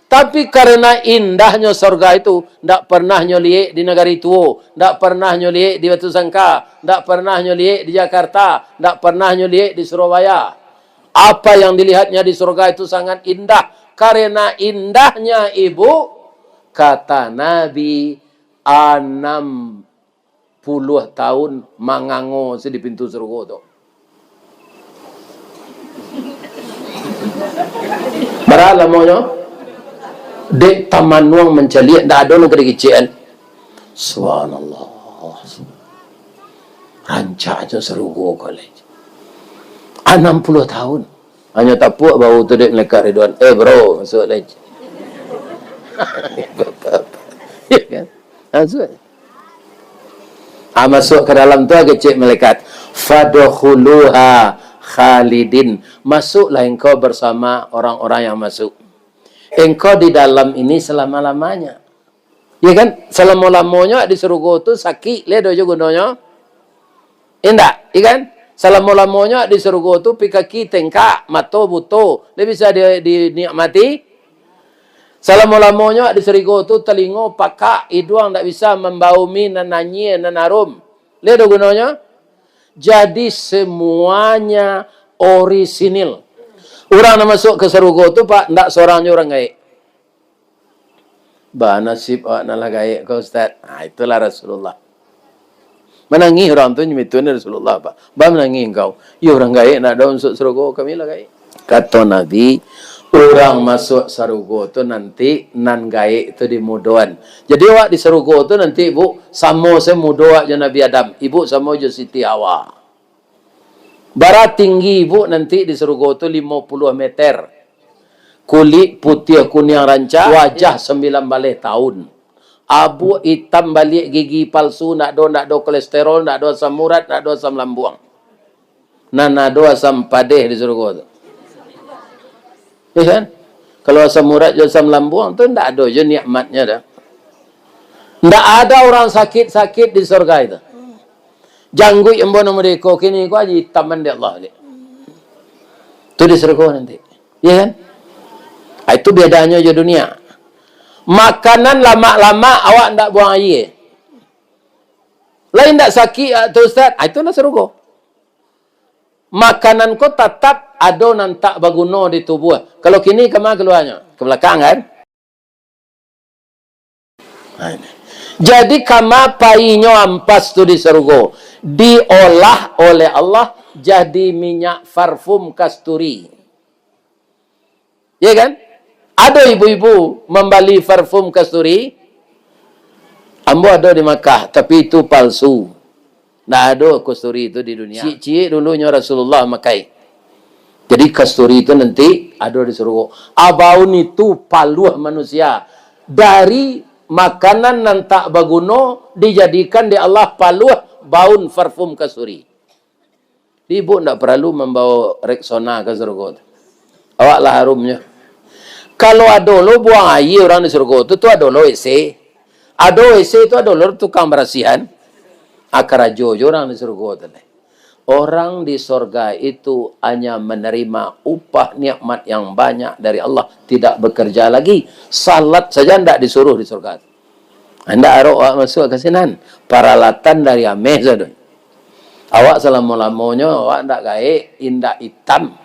Tapi karena indahnyo surga itu, ndak pernah nyo liek di Nagari Tuo, ndak pernah nyo liek di Batu Sangka, ndak pernah nyo liek di Jakarta, ndak pernah nyo liek di Surabaya. Apa yang dilihatnya di surga itu sangat indah. Karena indahnya, Ibu, kata Nabi, anam puluah tahun mangango se di pintu surga tu. Bara lamonyo? Dek tamanuang mancaliak, ndak ado nan ka dikecekan. Subhanallah. Rancaknyo sarugo ko lai. Anam puluah tahun. Hanyo tapuak bahu tu dek malaikat Ridwan. "Eh, bro, masuak lai." Ya kan? Masuak. Ah, masuak ka dalam tu, kecek malaikat. "Fadkhuluha khalidin." Masuklah engkau bersama orang-orang yang masuk. Engkau di dalam ini selama-lamanya. Ya kan? Salamo-lamonyo di sarugo tu sakik, lai ado jo gunonyo? Indak, ya kan? Salamo-lamonyo di sarugo tu pi kaki tengkak, mato buto, lai bisa di, dinikmati? Salamo-lamonyo di sarugo tu talingo pakak, iduang ndak bisa mambaumi nan anyie, nan arum. Lai ado gunonyo? Jadi semuanya orisinil. Urang nan masuk ka sarugo tu, Pak, ndak sorang jo urang gaek. Ba nasib awak nan lah gaek ko, Ustaz. Ah, itulah Rasulullah. Manangih urang tu, nyo mituan Rasulullah, Pak. Ba manangih engkau? Yo, urang gaek ndak ado masuk sarugo, kami lah gaek. Kato Nabi, urang masuk sarugo tu nanti nan gaek tu dimudoan. Jadi awak di sarugo tu nanti, Bu, samo se mudo awak jo Nabi Adam, Ibu samo jo Siti Hawa. Bara tinggi Ibu nanti di sarugo tu? Limo puluah meter. Kulik putiah kuniang rancak, wajah sambilan baleh tahun. Abuak itam baliak, gigi palsu, ndak ado, ndak ado kolesterol, ndak ado asam urat, ndak ado asam lambuang. Nan ado asam padeh di sarugo tu. Ya kan? Kalau asam urat jo asam lambuang tu ndak ado jo nikmatnyo dah. Ndak ada orang sakit-sakit di surga itu. Jangguik ambo nan mode ko kini ko aji taman dek Allah dek. Tu di surga nanti. Ya kan? Ah, itu bedanyo jo dunia. Makanan lamak-lamak awak ndak buang aia. Lai ndak sakik, ah, tu Ustaz. Ah, itu nan surga. Makanan ko tatap ado nan tak baguno di tubuah. Kalau kini kama kaluarnyo? Ka balakang kan? Nah, ini. Jadi kama painyo ampas tu di sarugo? Diolah oleh Allah jadi minyak parfum kasturi. Ya kan? Ado ibu-ibu mambali parfum kasturi? Ambo ado di Makkah, tapi itu palsu. Ndak ado kasturi itu di dunia. Ciek-ciek dulunyo Rasulullah makai. Jadi kasturi itu nanti ado di sarugo. Abaun itu paluah manusia. Dari makanan nan tak baguno dijadikan dek Allah paluah baun parfum kasturi. Ibu ndak paralu mambawa Rexona ka sarugo tu. Awak lah harumnyo. Kalau ado lo buang aia urang di sarugo tu, tu ado lo WC. Ado WC tu, ado lo tukang barasihan. Ah, karajo jo urang di sarugo tu lai. Orang di sorga itu hanya menerima upah nikmat yang banyak dari Allah, tidak bekerja lagi. Salat saja ndak disuruh di sorga tu. Indak arok awak masuak ka sinan. Paralatan dari ameh sadonyo. Awak salamo-lamonyo, awak ndak gaek, indak itam.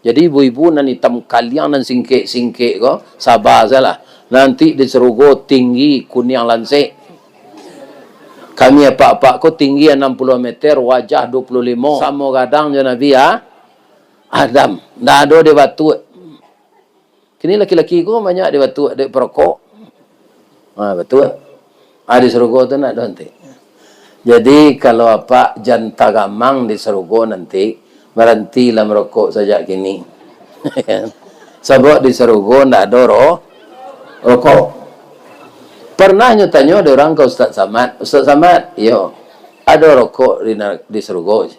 Jadi, ibu-ibu nan itam kaliang, nan singkek-singkek ko, saba sajolah. Nanti di sarugo tinggi, kuniang lansek. Kami apak-apak ko tinggi anam puluah meter, wajah dua puluh limo, samo gadang jo Nabi, ah, Adam. Ndak ado dibatuak. Kini laki-laki ko banyak dibatuak dek parokok. Ha, batua. Ah, di sarugo tu ndak ado nanti. Jadi, kalau apak jan tagamang di sarugo nanti, barantilah marokok sajak kini. Sabab di sarugo ndak ado ro-, rokok. Parnah nyo tanyo dek urang ka Ustaz Samad, "Ustaz Samad, iyo, ado rokok di na-, di sarugo?"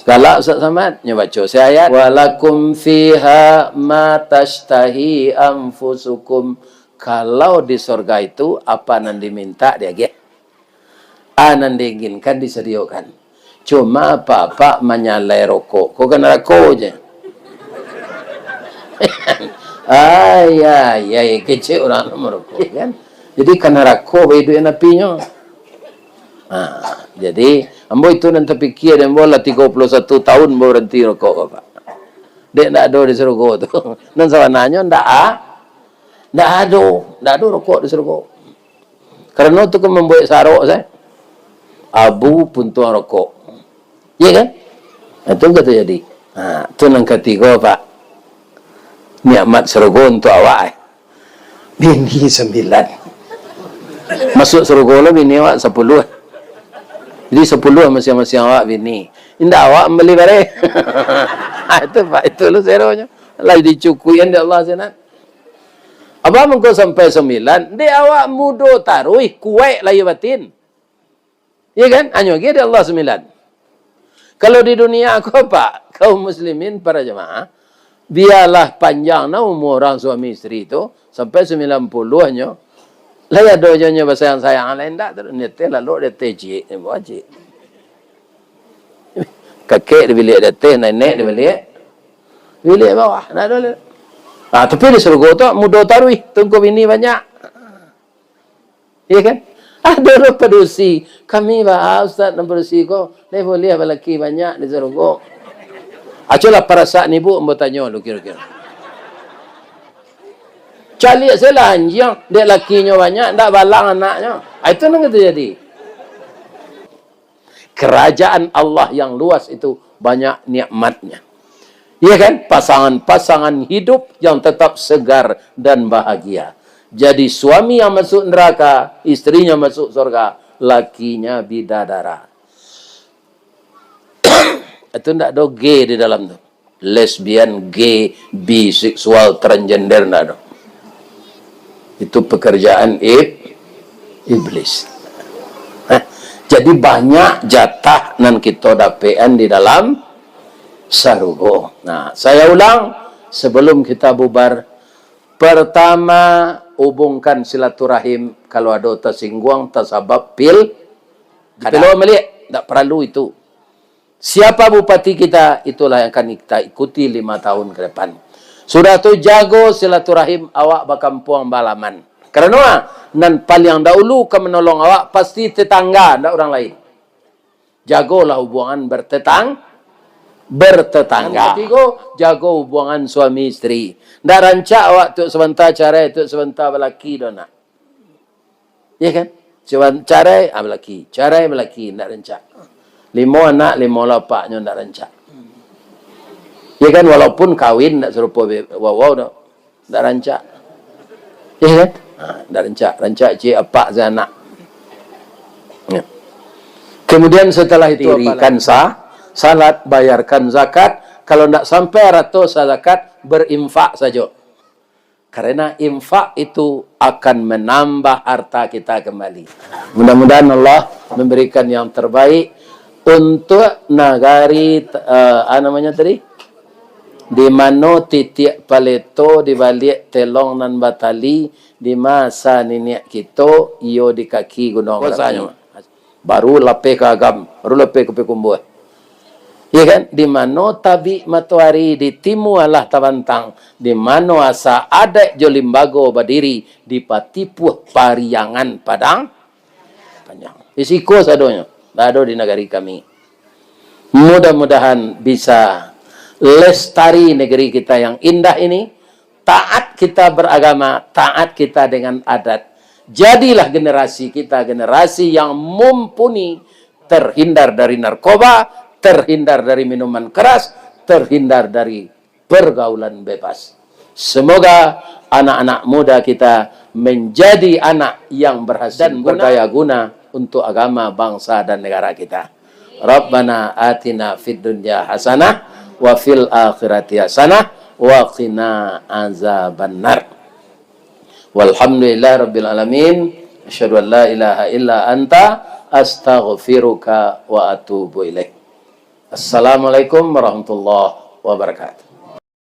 Galak Ustaz Samad, nyo baco se ayat, "Walakum fiha ma tashtahi anfusukum." Kalau di sorga itu, apa nan diminta diagiah. A nan diinginkan disadiokan. Cuma apak-apak manyalai rokok ko ka narako je. Ai, ai, ai, kecek urang nan marokok, kan? Jadi ka narako baiduik napinyo. Ha, jadi, ambo itu nan tapikia dek ambo lah tigo puluah satu tahun ambo baranti rokok ko, Pak. Dek ndak ado di sarugo tu. Nan sabananyo ndak a-, ndak ado, ndak ado rokok di sarugo. Karano tu kan mambuek sarok sae. Abu puntuang rokok. Iya kan? Nah, tu ka tajadi. Ha, tu nan katigo, Pak. Nikmat sarugo untuak awak, eh. Bini sambilan. Masuk sarugo lo bini awak sapuluah. Jadi sapuluah masiang-masiang awak bini. Indak awak mambali bareh. Ha, itu, Pak. Itu lo seronyo. Lah dicukuian dek Allah sinan. Abah mangko sampai sambilan, dek awak mudo taruih, kuaik lahia batin. Iya kan? Anyo agiah dek Allah sambilan. Kalau di dunia ko, Pak, kaum muslimin, para jamaah, bialah panjang nah umua urang suami isteri tu, sampai sambilan puluah nyo, lai ado jo nyo basayang-sayang, lai ndak tu, nyo teh lalok di ateh ciek, nyo bawa ciek. Kakek di biliak di ateh, nenek di biliak, biliak bawah, ndak ado lai. Ah, tapi di sarugo tu mudo taruih, tungku bini banyak. Iya kan? Ado lo padusi. Kami ba, Ustaz, nan padusi ko, lai buliah balaki banyak di sarugo. Acolah parasaik ibu ambo tanyo lu kiro-kiro. Caliak se lah anjiang, dek lakinyo banyak, ndak balang anaknyo. Ah, itu nan ka tajadi. Kerajaan Allah yang luas itu banyak nikmatnya. Iya kan? Pasangan-pasangan hidup yang tetap segar dan bahagia. Jadi suami yang masuk neraka, istrinya masuk surga, lakinya bidadara. Itu ndak ado gay di dalam tu. Lesbian, gay, biseksual, transgender, ndak ado. Itu pekerjaan ib-, iblis. Hah? Jadi banyak jatah nan kito dapekan di dalam sarugo. Nah, saya ulang, sebelum kita bubar, pertama, hubungkan silaturahim kalau ado tasingguang, tasabab pil-, dipelo baliak, ndak paralu itu. Siapa bupati kita, itulah yang akan kita ikuti lima tahun ke depan. Sudah tu, jago silaturahim awak bakampuang, baalaman. Karano, ah, nan paliang dahulu ka manolong awak pasti tetangga, ndak urang lain. Jagolah hubungan bertetang-, bertetangga. Yang katigo, jago hubungan suami isteri. Ndak rancak awak tu sabanta carai, tu sabanta balaki doh, nak. Iya kan? Cuman carai, ah, balaki. Carai, balaki, ndak rancak. Limo anak, limo lapaknyo ndak rancak. Iya kan? Walaupun kawin ndak sarupo be-, wawau doh. Ndak rancak. Iya kan? Ha, ndak rancak. Rancak ciek apak se anak. Ya. Kemudian setelah itu, dirikan sa-, salat, bayarkan zakat. Kalau ndak sampai arato sazakat, berinfak sajo. Karena infak itu akan menambah harta kita kembali. Mudah-mudahan Allah memberikan yang terbaik untuk nagari, eh, apa namanya tadi? Di mano titiak paleto di baliak telong nan batali, di masa niniak kito, iyo di kaki Gunuang Marapi. Baru lapeh ka agam, baru lapeh ka Payakumbuah. Iya kan? Di mano tabik matoari, di timu alah tabantang. Di mano asa adaik jo limbago badiri, di Patipuah Pariangan Padang Panjang. Di siko sadonyo, ndak ado di nagari kami. Mudah-mudahan bisa lestari negeri kita yang indah ini, taat kita beragama, taat kita dengan adat. Jadilah generasi kita generasi yang mumpuni, terhindar dari narkoba, terhindar dari minuman keras, terhindar dari pergaulan bebas. Semoga anak-anak muda kita menjadi anak yang berhasil dan berdaya guna untuk agama, bangsa, dan negara kita. Rabbana atina fid dunya hasanah wa fil akhirati hasanah wa qina azabannar. Walhamdulillahirabbil alamin. Asyhadu an la ilaha illa anta, astaghfiruka wa atubu ilaik. Assalamualaikum warahmatullahi wabarakatuh.